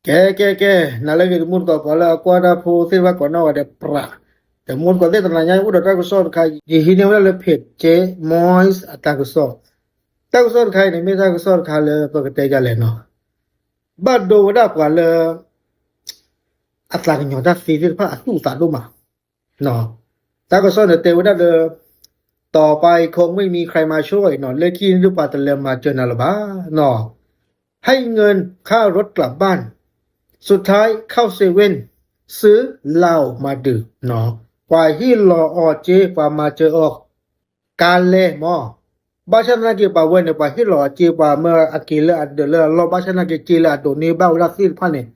ကဲ ကဲ ကဲ, နၤလၢအဂ့ၤ တမူတကိး ပှၤလၢအကွၢ်တၢ်ဖိသ့ၣ်တဖၣ် ကိးနီၢ်ဂၤဒဲး ပြး, တမူတကိးသ့ၣ် တနၤညါအိၣ်ဒီးတၢ်ကစီၣ်တခါ ယဟံးန့ၢ်ဝဲဒၣ်လၢ Page Moise အတၢ်ကစီၣ်, တၢ်ကစီၣ်တခါအံၤန့ၣ် မ့ၢ်တၢ်ကစီၣ်တခါလၢပကတဲဒ်လဲၣ်နီၤ, ဘၣ်ဒိဝဲဒၣ်ပှၤလၢ အသးကညီၤတၢ်သ့သ့ၣ်တဖၣ်အသူၣ်အသးဒိၣ်မး တၢ်ကစီၣ်န့ၣ်တဲဝဲဒၣ်လၢ ต่อไปคงไม่มีใครมาช่วย နီၤ, လၢခံန့ၣ်ဒုးပှၤတလဲၤမၤစၢၤနၤလၢၤဘၣ်နီၤ, ให้เงินค่ารถกลับบ้าน สุดท้ายเข้าเซเว่น ซื้อเหล้ามาดื่ม နီၤ, ပှၤဟ့ၣ်လီၤအီၤစ့ ပှၤမၤစၢၤအီၤ ကါလဲမၢ်, ဘၣ်ဆၣ်သနာ်က့ ပှၤဝဲန့ၣ် ပှၤဟ့ၣ်လီၤအီၤစ့ ပှၤမၢအက့ၤလၢအဒၢးလၢအလီၢ် ဘၣ်ဆၣ်သနာ်က့ စ့လၢအဒိးန့ၢ်ဘၣ်ဝဲဒၣ်သ့ၣ်တဖၣ်န့ၣ်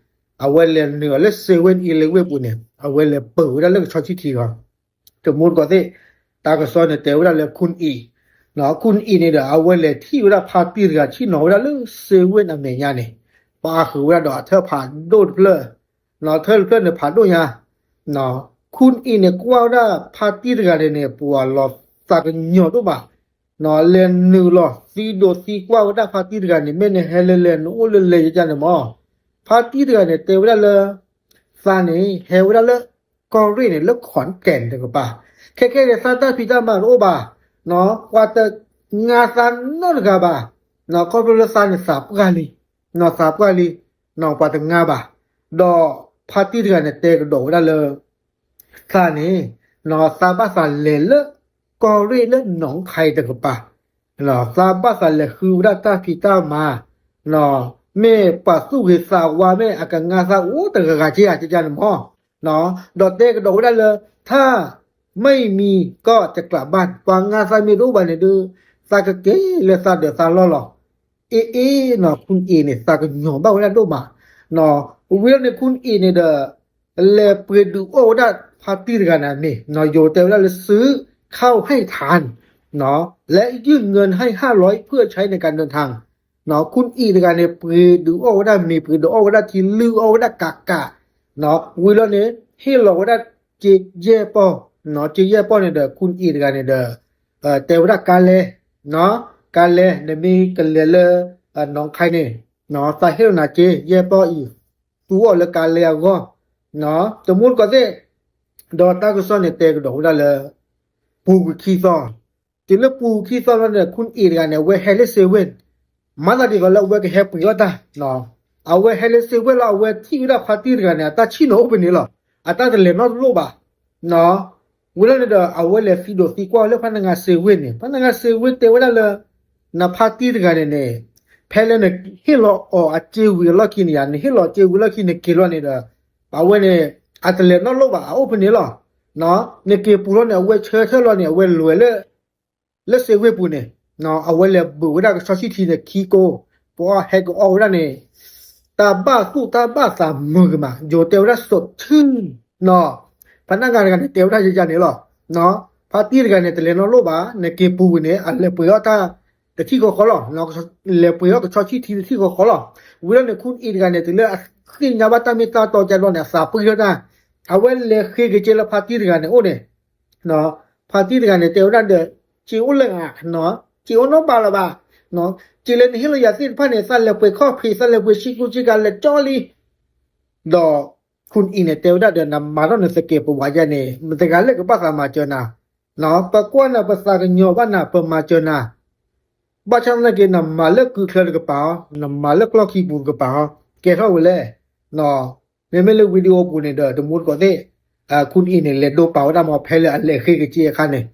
အဝဲလဲၤနုာ်အီၤလၢ seven eleven ပူၤန့ၣ် အဝဲလဲၤပၢၤဝဲဒၣ်လၢကဆီၣ်ဆံထံဂီၤ, တမူတကိးသ့ၣ်, တၢ်ကစီၣ်န့ၣ်တဲဝဲဒၣ်လၢ ခွန်အီၣ်, ခွန်အီၣ်န့ၣ်ဒီး အဝဲလဲၤထံၣ်ဝဲဒၣ်ဖါတံၢ်တဂၤ ဆ့ၣ်နီၤဝဲဒၣ်လၢ seven အမဲာ်ညါန့ၣ်, ပာ်ဃုာ်ဝဲဒၣ်ဒီးအထၢၣ်ဖးဒိၣ်တဖျၢၣ်, ထၢၣ်တဖျၢၣ်န့ၣ်ဖးဒိၣ်ညါ ခွန်အီၣ်န့ၣ် ကွၢ်ဝဲဒၣ်ဖါတံၢ်တဂၤန့ၣ်န့ၣ် ပှၤလီၤသးကညီၤဒိၣ်မး, လဲၤနုာ်လီၤသံဒိးသံကွၢ်ဝဲဒၣ်ဖါတံၢ်တဂၤန့ၣ် မ့ၢ်နဟဲလၢလဲၣ် နအိၣ်လၢလဲၣ်ယကန့ၣ်မၢ်, ဖါတံၢ်တဂၤန့ၣ် တဲဝဲဒၣ်လၢ သးန့ၣ် ဟဲဝဲဒၣ်လၢ ကီၢ်ရ့ၣ်န့ၣ် လၢ ခီၣ်ကဲၣ် တကပၤ, ခဲခဲန့ၣ် သးတၢ်ဖံးတၢ်မၤတအိၣ်ဘၣ်, ပှၤတငါသးနီတဂၤဘၣ်, ခီဖျိလၢသးန့ၣ်သးပှၢ်လံ, သးပှၢ်လံ, ပှၤတငါဘၣ်, ဒီးဖါတံၢ်တဂၤန့ၣ် တဲကဒီးဝဲဒၣ်လၢ သးန့ၣ် သးဘၣ်သးလဲၤလၢ ကီၢ်ရ့ၣ်လၢ နီၣ်ခါအံၤ တကပၤ, သးဘၣ်သးလဲၤဃုဝဲဒၣ်တၢ်ဖံးတၢ်မၤ, မ့ၢ်ပှၤသူၣ်ဂ့ၤသးဝါ မ့ၢ်အကငါသးအိၣ်တဂၤဂၤက့ဧါ ကကန့ၣ်မၢ်, ဒီးတဲကဒီးဝဲဒၣ်လၢ ถ้าไม่มีก็จะกลับบ้าน ပှၤငါသးမ့ၢ်တအိၣ်ဘၣ်န့ၣ်ဒီး သးကက့ၤလၢသးဒၢးသးလီၢ်လီၤ, အ့ အ့ နီၤ ခွန်အီၣ်န့ၣ် သးကညီၤဘၣ်ဝဲဒၣ်ဒိၣ်မး, ဝံၤလီၤန့ၣ် ခွန်အီၣ်န့ၣ်ဒီး လဲၤပှ့ၤဒုးအီၣ်ဝဲဒၣ်ဖါတံၢ်တဂၤန့ၣ်အမ့ၢ်, ယိၤတဲဝဲဒၣ်လၢ ซื้อข้าวให้ทาน และยื่นเงินให้ห้าร้อยเพื่อใช้ในการเดินทาง ခွန်အီၣ်တဂၤန့ၣ် ပှ့ၤဒုးအီၣ်ဝဲဒၣ်မ့ၤ ပှ့ၤဒုးအီၣ်ဝဲဒၣ်ထံ လုၢ်အီၣ်ဝဲဒၣ်ကးကး, ဝံၤလီၤန့ၣ် ဟ့ၣ်လီၤဝဲဒၣ်စ့ယဲၢ်ပီၢ်, စ့ယဲၢ်ပီၢ်န့ၣ်ဒီး ခွန်အီၣ်တဂၤန့ၣ်ဒီး တဲဝဲဒၣ်ကါလဲ, ကါလဲ နမ့ၢ်ကလဲၤလၢ နီၣ်ခါအံၤန့ၣ် သးဟ့ၣ်လီၤနၤစ့ယဲၢ်ပီၢ်အံၤ, သူအီၤလၢကါလဲအဂီၢ်, တမူတကိးသ့ၣ်, ဒီးတၢ်ကစီၣ်န့ၣ်တဲကဒီးဝဲဒၣ်လၢ ပူၤကွံာ်ခံသီ, တုၤလၢပူၤခံသီလီၤန့ၣ် ခွန်အီၣ်တဂၤန့ၣ် အဝဲဟဲလၢ seven, မၤသးဒ်သိးလၢအဝဲကဟဲပှ့ၤအီၣ်တၢ်, အဝဲဟဲလၢ seven လီၤ အဝဲထံၣ်ဝဲဒၣ်ဖါတံၢ်တဂၤန့ၣ် အတၢ်ဆ့ၣ်နီၤအိၣ်ဖဲန့ၣ်လီၤ, အတၢ်တလဲၤနီတလိၣ်ဘၣ်, ဝံၤလီၤန့ၣ်ဒီး အဝဲလဲၤသံဒိးသံကွၢ်လၢ ဖါနဂါ seven န့ၣ် ဖါနဂါ seven တဲဝဲဒၣ်လၢ နဖါတံၢ်တဂၤန့ၣ်န့ၣ် ဖဲလၢနဟ့ၣ်လီၤအီၤအစ့ဝံၤအလီၢ်ခံန့ၣ်ယါ နဟ့ၣ်လီၤစ့ဝံၤအလီၢ်ခံ နက့ၤလီၤန့ၣ်ဒီး အဝဲန့ၣ် အတလဲၤနီတလိၣ်ဘၣ် အအိၣ်ဖဲန့ၣ်လီၤ, နက့ၤပူၤလီၤန့ၣ် အဝဲဆၢထၢၣ်လီၤန့ၣ် အဝဲလဲၤလၢ လၢ seven ပူၤန့ၣ် အဝဲလဲၤဘုးဝဲဒၣ်ကဆီၣ်ဆံထံန့ၣ်ခံကိး, ပှၤဟဲကအီၣ်ဝဲဒၣ်န့ၣ် တၢ်ဘၣ်သူၣ်တၢ်ဘၣ်သးမုာ်ကမး ယိၤတဲဝဲဒၣ် สดชื่น နီၤ, ဖါနဂါတဂၤန့ၣ် တဲဝဲဒၣ်ယကန့ၣ်လီၤ, ဖါတံၢ်တဂၤန့ၣ် တလဲၤနီတလိၣ်ဘၣ် နက့ၤပူၤဝံၤန့ၣ် အလဲၤပှ့ၤအီၣ်တၢ်တထံၣ်ဃီဃီလီၤ, လဲၤပှ့ၤအီၣ်ကဆီၣ်ဆံထံတထံၣ်ဃီဃီလီၤ, ဝံၤလီၤန့ၣ် ခွန်အီၣ်တဂၤန့ၣ်တုၤလၢအသ့ၣ်ညါဘၣ်တၢ်မ့ၢ်တၢ်တီကဲဘျီန့ၣ် အသးပှ့ၤထီၣ်တၢ်, အဝဲလဲၤဃ့က့ၤက့လၢဖါတံၢ်တဂၤန့ၣ်အိၣ်န့ၣ် ဖါတံၢ်တဂၤန့ၣ် တဲဝဲဒၣ်ဒီး စ့အိၣ်လၢဂၤ, စ့အိၣ်နီတဘးလၢၤဘၣ်, စ့လၢနဟ့ၣ်လီၤယၤသ့ၣ်တဖၣ်န့ၣ် သးလဲၤပှ့ၤခီၣ်ဖံး သးလဲၤပှ့ၤဆ့ကူဆ့ကၤလဲၤကၠီလံ, ဒီး ခွန်အီၣ်န့ၣ် တဲဝဲဒၣ်ဒီး နမၤထီၣ်နသကဲးပဝးယါန့ၣ် မတဂၤလၢကဘၣ်သးမၤစၢၤနၤ, ပကွၢ်နၤ ပသးကညီၤဘၣ်နၤ ပမၤစၢၤနၤ, ဘၣ်ဆၣ်သနာ်က့ နမၤလၢကုချၢတကပၤအီၤ နမၤလၢကျီၢ်ခံပူၤတကပၤအီၤ ကဲထီၣ်ဝဲလဲၣ်, မ့မ့ၢ်လၢ video ပူၤန့ၣ်ဒီး တမူတကိးသ့ၣ်, ခွန်အီၣ်န့ၣ် လဲၤဒိပာ်ဝဲဒၣ်မ့ၢ် ဖဲလၢအလဲၤဃ့က့ၤက့အခါန့ၣ်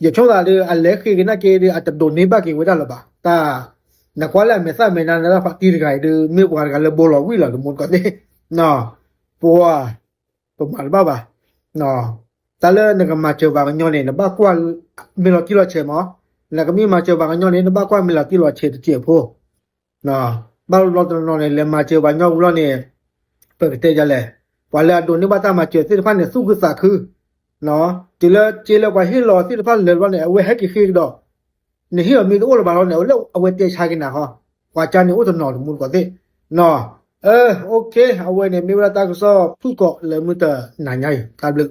ယဆိသးဒီး အလဲၤဃ့က့ၤနာ်က့ဒီး အတဒိးန့ၢ်ဘၣ်က့ၤဝဲဒၣ်လၢၤဘၣ်, တၢ် နကွၢ်လၢအမဲာ်သၣ်မဲာ်နါန့ၣ် ဖါတံၢ်တဂၤအံၤဒီး မ့ၢ်ပှၤတဂၤလၢဘိလီၤဝံၣ်လီၤ တမူတကိးသ့ၣ်, ပှၤ ပမၤတဘၣ်ဘၣ်, တၢ်လၢနကမၤစၢၤပှၤကညီန့ၣ် နဘၣ်ကွၢ် မ့ၢ်လီၤတံၢ်လီၤဆဲးမး, နကမ့ၢ်မၤစၢၤပှၤကညီန့ၣ် နဘၣ်ကွၢ်မ့ၢ်လီၤတံၢ်လီၤဆဲးတစဲးဖိ ဘၣ်လီၤတနီၤန့ၣ် လဲၤမၤစၢၤပှၤကညီဝံၤလီၤန့ၣ်, ပကတဲယလဲၣ်, ပှၤလၢအဒိးန့ၢ်ဘၣ်တၢ်မၤစၢၤသ့ၣ်တဖၣ်န့ၣ် သူၣ်ခုသးခု, တုၤလၢစ့လၢပှၤဟ့ၣ်လီၤသ့ၣ်တဖၣ်လဲၤဘျီန့ၣ် အဝဲဟဲက့ၤဃ့ကဒီး, နဟ့ၣ်အီၤမ့ၢ်တအိၣ်လၢၤဘၣ်လီၤန့ၣ် အဝဲလၢအဝဲတဲဆါက့ၤနၤဟီ, ပှၤကါန့ၣ်အိၣ်တနီၤ တမူတကိးသ့ၣ်, အ OK အဝဲန့ၣ် မ့ၢ်ဝဲဒၣ်တၢ်ကစီၣ်ဖုၣ်ကိာ်လၢမုၢ်တနၤညါအံၤ တၢ်ဘျုး